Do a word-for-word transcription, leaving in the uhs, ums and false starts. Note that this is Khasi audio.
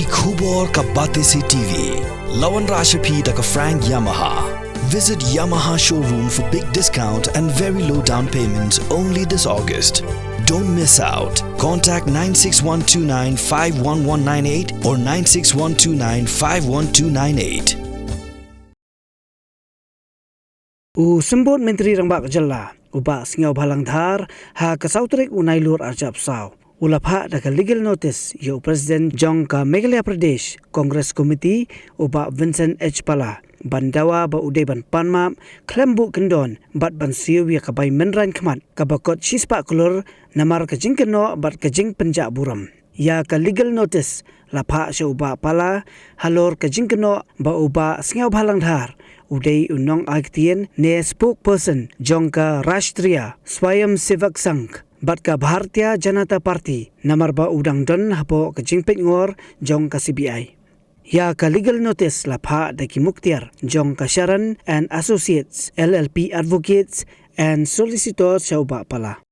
Ki khubor ka Batesi T V. La wanrah sha phi da ka Frank Yamaha. Visit Yamaha showroom for big discount and very low down payment only this August. Don't miss out. Contact nine six one two nine five one one nine eight or nine six one two nine five one two nine eight. U Symbud Myntri Rangbah ka Jylla, u Bah Sniawbhalang Dhar, ha ka saw tarik u Nailur arphew saw, u la phah da ka legal notice ïa u President jong ka Meghalaya Pradesh Congress Committee, u Bah Vincent H Pala, ban dawa ba u dei ban pan map khlem buh kyndon bad ban siew ïa ka bai mynrain khmat kaba kot shispah klur namar ka jingkynnoh bad ka jingpynjah burom. Ïa ka legal notice la phah sha u Bah Pala halor ka jingkynnoh ba u Bah Sniawbhalang Dhar u dei u nongai ktien ne spokesperson jong ka Rashtriya Swayamsevak Sangh bad ka Bharatiya Janata Party namar ba u dang don hapoh ka jingpeitngor jong ka C B I. Ïa ka legal notice la phah da ki muktiar jong ka Sharan and Associates L L P Advocates and Solicitors sha u Bah Pala.